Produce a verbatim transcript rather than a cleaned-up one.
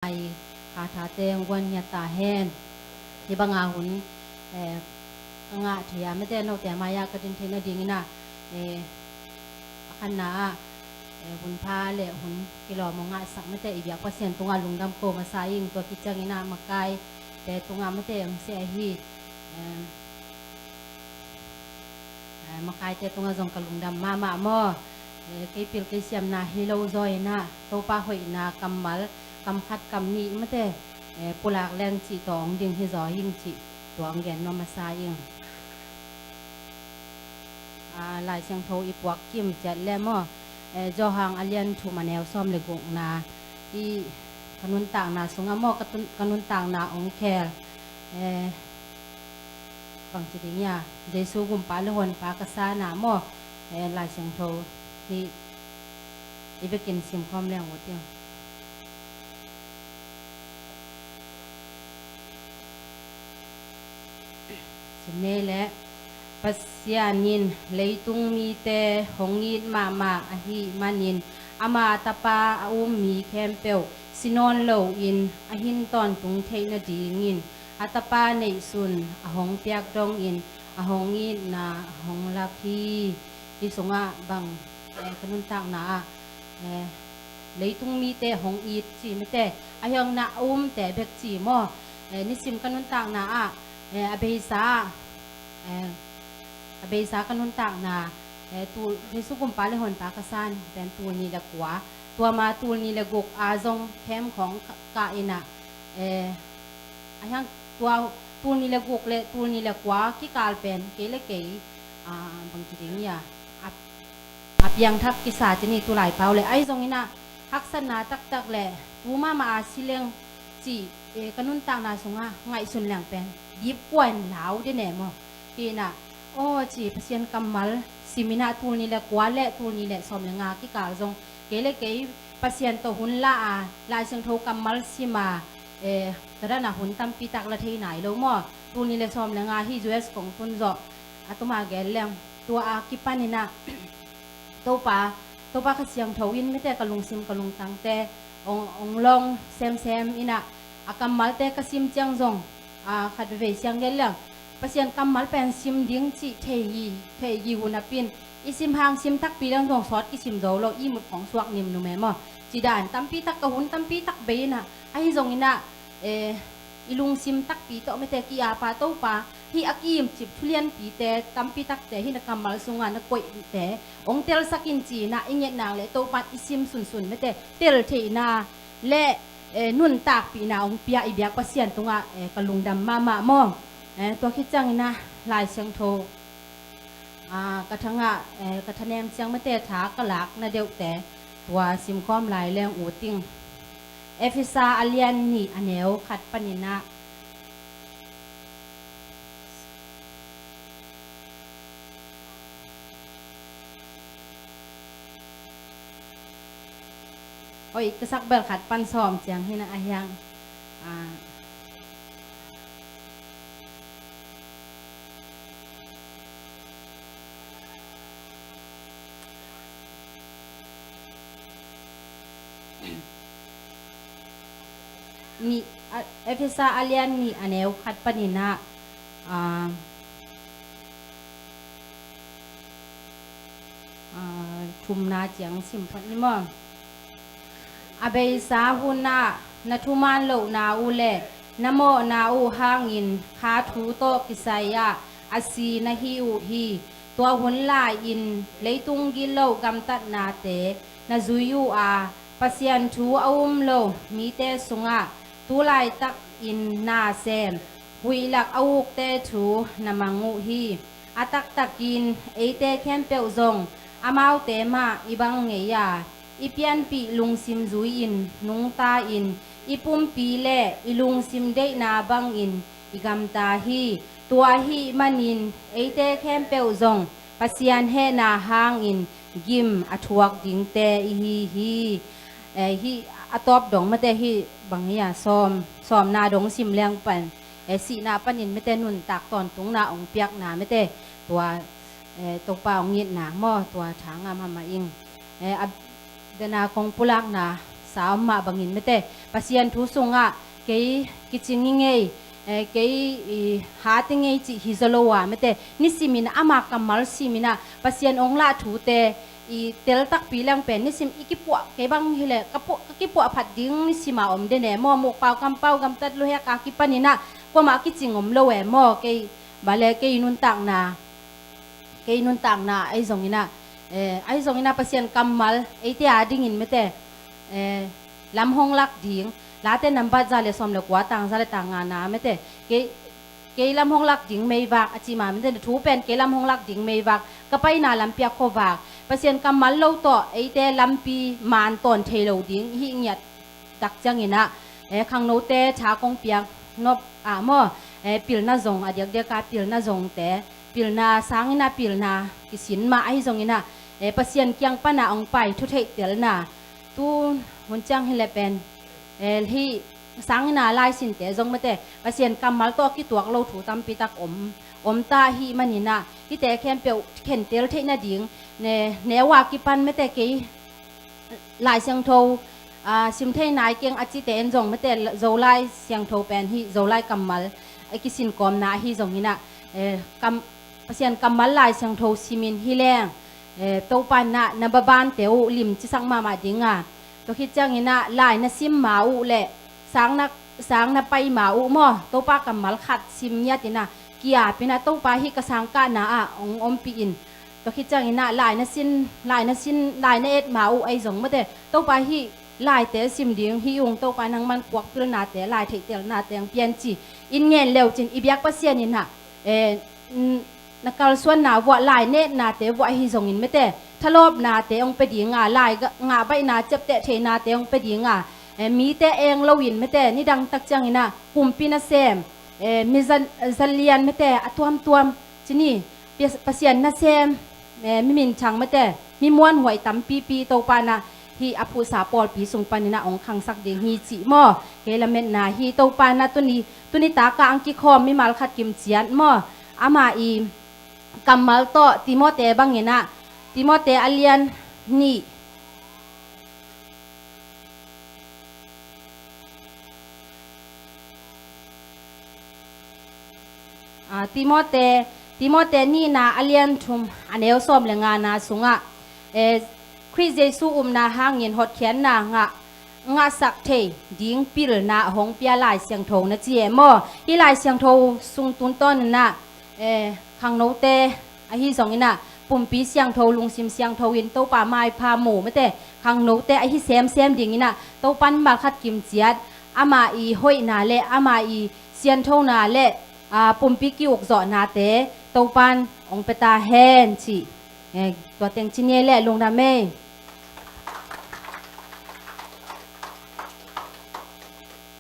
Ai, kha thate hong guan ngiat ta hen. Hih banga hun, eh, ka ngah thei a, mate note mai-ah ka din theih nadingin ah, eh, a khatna ah, eh, hun pha le hun kilawm hong ngahsak, mate i biak Pasian tungah lungdam ko masa ing. Tua khit ciangin ah makaite tungah, mate hong seh ahi, eh, Eh, makaite tungah zong ka lungdam mahmah maw. Eh, kei pil kei siamna hi lo zaw in ah, Topa hoihna kammal, kam khat kam nih, mate, eh, pulak leng cih tawh hong ding hi zaw ing cih tua hong gen nuam masa ing. Ah, Lai Siangtho i puak kim ciat le maw. Eh, Johan a lian thum a neu sawm le gukna, i ka nuntakna sungah maw, ka tun-, ka nuntakna hong khel. Eh, bangci ding ia, Jesu gumpa le honpa ka sa na maw, eh, Lai Siangtho hih i bekin simkhawm leng uh ting. Sim nei le, Pasian in leitung mite hong it mahmah ahih manin, ama tapa a um mi khempeuh si nawn loin a hin tawntung theih nadingin a tapa neihsun a hong piak dongin a hong itna a hong lak hi. Hih sungah bang, eh, ka nuntakna ah, eh, leitung mite hong it ci, mate, a hiang na a umte bek ci maw. Eh, nisim ka nuntakna ah, eh, a beisa ah, eh, a beisa ka nuntakna, eh, tul, Jesu gumpa le honpa ka san pen tul nih le kua, tua ma tul nih le guk a zong khem khawng ka, ka in ah, eh, a hiang tua tul nih le guk le tul nih le kua kikal pen kei le kei, ah, bangci ding ia, a, a piangthak kisa ci ni, tulai pau le ahi zongin ah haksatna taktak le tu mahmah a si leng cih, eh, ka nuntakna sungah ngaihsun leng pen dipkua in lau ding e maw. Hi in ah, aw ci, Pasian kammal sim in ah tul nih le kua le tul nih le sawm le nga kikal zong kei le kei Pasian tawh hun la a, Lai Siangtho kammal sim a, eh, tua dan a hun tampi tak la thei nai lo maw. Tul nih le sawm le nga hih U S kong tun zawh a tuma gen leng, tua a kipan in ah Topa, Topa Kha Siangtho in, mate, ka lungsim ka lungtangte hong, hong long semsem in ah, a kammalte ka sim ciang zong, a, khat veivei siang gen leng, Pasian kammal pen sim ding cih thei hi, thei hi hun a pin, i sim hang sim takpi leng zong sawt kisim zo lo, ihmut khawng suak nimnum e maw. Ci dan tampi tak, ka hun tampi tak bei in ah, ahi zongin ah, eh, i lungsim takpi tawh, mate, ki-apa Topa, hih a ki-imcip thulianpite tampi takte hih na kammal sungah na koihte hong telsak in ci in ah i ngetna le Topa in i sim sunsun, mate, tel theihna le, eh, nuntakpihna hong pia i biak Pasian tungah, eh, ka lungdam mahmah maw. Eh, tua khit ciangin ah Lai Siangtho, ah, ka thangah, eh, ka thanem ciang, mate, tha ka lak na deuhte tua simkhawm lai leng uh ting. Efesa a lian nih a neu khat panin ah, hoih ka sak bel khat pan sawm ciang hi in ah, a hiang, ah, nih, a, Efesa a lian nih a neu khat panin ah, ah, ah, thumna ciang sim phot ni maw. A beisa hunah na thuman lohna uh le na mawhna uh hangin kha thu tawh kisai-ah a si na hi uh hi. Tua hun lai-in leitung gilo gamtatnate na zui uh a, Pasian thu a um lo mite sungah tu laitakin na sem, huih lak a ukte thu na mang uh hi. A taktakin eite khempeuh zong amaute mah i bang ngei a, i pianpih lungsim zui-in nungta-in i pumpi le i lungsim deihna bangin i gamta hi. Tua ahih manin eite khempeuh zong Pasian hehna hangin gim a thuak dingte i hi hi. Eh, hih a tawp dong mate, hih bang hi a, sawm, sawmna dong sim leng pan, eh, sihna panin mate nuntak tawntungna hong piakna mate, tua, eh, Topa hong itna maw, tua tha ngam mahmah ing. Eh, a, dena kong pulakna sa om mah bangin mete, Pasian thu sungah kei kicing i ngei, eh, kei i hat i ngei cih hi zaw lo a mete, nisimin ama kammal simin ah Pasian ong lah thute i tel takpi leng pen nisim i kipuah, kei bang hileh ka puah, ka kipuah phat ding nisima om den e maw, mukpau kampau gamtat luhek a kipanin ah kuamah kicing om lo e maw, kei bale kei nuntakna, kei nuntakna ahi zongin ah, eh, ahi zongin ah Pasian kammal eite a dingin mete, eh, lam hong lak ding, Late nambat za le sawm le kua, tang za le tang ngana mete, kei, kei lam hong lak ding meivak a ci ma mete, na thu pen kei lam hong lak ding meivak, ka paina lampi a khuavak, Pasian kammal lo tawh eite lampi man tawn thei lo ding hih ngiat tak ciangin ah, eh, khangnote tha kong piak nop ah maw, eh, pilna zong a diakdiak a pilna zongte, pilna sangin ah pilna kisin mah ahi zongin ah, eh, Pasian kiang pana ong pai thutheihtelna, tu hun ciang hileh pen, eh, hih sangin ah laisinte zong mete, Pasian kammal tawh kituak lo thu tampi tak om, om ta ahih manin ah, hihte khempeuh khentel theih nading, ne, neu a kipan mete kei Lai Siangtho, ah, sim thei nai keng a cite en zong mete, Zolai Siangtho pen hih Zolai kammal a kisin kawmna ahi zongin ah, eh, kam, Pasian kammal Lai Siangtho simin hi leng, eh, Topa in ah na babante uh limcisak mahmah ding a, tua khit ciangin ah lai na sim ma uh le sang na, sang na pai ma uh maw, Topa kammal khat sim ngiatin ah kiapin ah, Topa hih ka sangkahna ah ong ompih in. Tua khit ciangin ah lai na sin, lai na sin, lai na et ma uh ahi zong mete, Topa hih laite sim ding hi ung, Topa nangman kuak pilnate, lai theihtelnate ong pia in ci in ngen leu cin i biak Pasian in ah, eh, n-, na kalsuanna vuah, lai netnate vuah ahi zongin mete, thalawpnate ong pia ding a, lai ga-, ngahbaihna ciapteh theihnate ong pia ding a, eh, mite eng loin mete, nidang tak ciangin ah kumpi nasem, eh, mi za-, zalian mete a tuamtuam ci ni, Pia-, Pasian nasem, eh, mi minthang mete, mi muanhuai tampipi Topa in ah hih a phuhsa pawlpi sung panin ah ong khangsak ding hi cih maw, kei lametna hi. Topa in ah tuni, tuni taka ang kikhawm mimal khat kimciat maw, ama i kammal tawh Timote bangin ah, Timote a lian nih, ah, Timote, Timote nihna a lian thum a neu sawm le ngana sungah, eh, Khrih Jesu upna hangin hotkhiatna ngah, ngahsak thei ding pilna a hong pia Lai Siangtho na ci e maw? Hih Lai Siangtho sung tungtawnin ah, eh, khangnote ahi zongin ah pumpi siangtho, lungsim siangtho in Topa maipha mu mete, khangnote ahi semsem dingin ah Topa in mimal khat kimciat, ama i hoihna le ama i sianthona le, ah, pumpi ki-ukzawhnate Topa in ong pia ta hen ci. Eh, tua teng ci ni e le lungdam e.